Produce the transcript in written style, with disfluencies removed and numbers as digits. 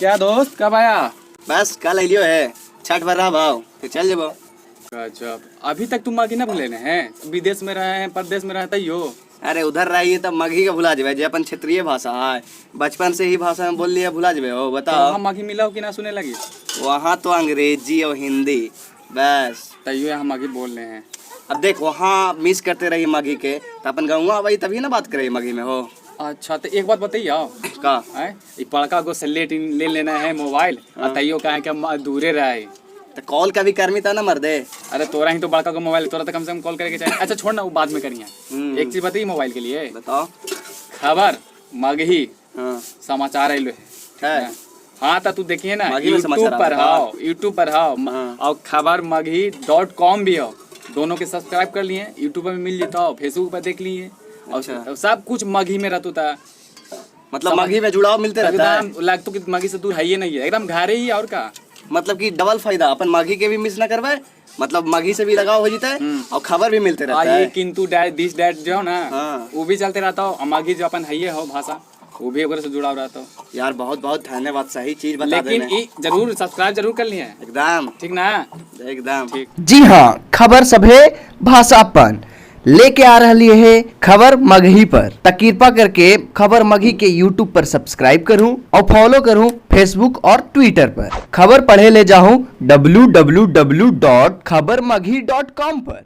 क्या दोस्त, कब आया? बस कल अलियो है, छठ भर रहा भाव तो चल जबो। गजब, अभी तक तुम मगही ना भूले ने हैं? विदेश में रहे हैं, परदेश में रहते ही हो। अरे उधर रहिए तब मगही का भुला जबे, जे अपन क्षेत्रीय भाषा है, बचपन से ही भाषा में बोल लिया, भुला जबे हो? तो बताओ। वहाँ मगही मिला हो कि ना सुने लगी? वहाँ तो अंग्रेजी और हिंदी बस। तैयो यहाँ मगही बोल रहे हैं। अब देख, वहाँ मिस करते रही मगही के, तो अपन गाँव भाई तभी ना बात करे मगही में हो। अच्छा, तो एक बात बताइए आओ। का? आय? ई बड़का गो से लेट ले लेना है मोबाइल और तैयो कहे कि हम दूरे रहे। तो कॉल कभी करमी ता ना मर्दे। अरे तोरा ही तो बड़का को मोबाइल, तोरा तो कम से कम कॉल करके चाहिए। अच्छा छोड़ ना, वो बाद में करिए। एक चीज बताइए मोबाइल के लिए। बताओ। खबर मगही समाचार आइलो है। है। हाँ, तो तू देखिए ना। मगही में यूट्यूब समाचार पर आता है। हाओ, यूट्यूब पर हाओ। और खबर मगही .com भी हो, दोनों के सब्सक्राइब कर लिए, यूट्यूब पर भी मिल जाता हो, फेसबुक पर देख लिए और सब कुछ मगही में रहता था। मतलब मगही में जुड़ाव मिलते रहता है। एकदम लगतो कि मगही से दूर है ही नहीं है, एकदम घरे ही और का। मतलब कि डबल फायदा, अपन मगही के भी मिस ना करवाए, मतलब मगही से भी लगाव हो जाता है और खबर भी मिलते रहता ये है। किंतु डैट this that जो है ना, वो भी चलते रहता हो और मगही जो अपन है ये हो भाषा, वो भी ओकरे से जुड़ाव रहता हो। यार बहुत बहुत धन्यवाद, सही चीज बता लेकिन देने। ई जरूर सब्सक्राइब जरूर कर लिए। एकदम। ठीक ना? एकदम। ठीक। जी हाँ, खबर सभे भाषा अपन लेके आ रही है खबर मगही पर। त कृपा करके खबर मगही के यूट्यूब पर सब्सक्राइब करूं और फॉलो करूं फेसबुक और ट्विटर पर। खबर पढ़े ले जाऊं www.khabarmaghi.com पर।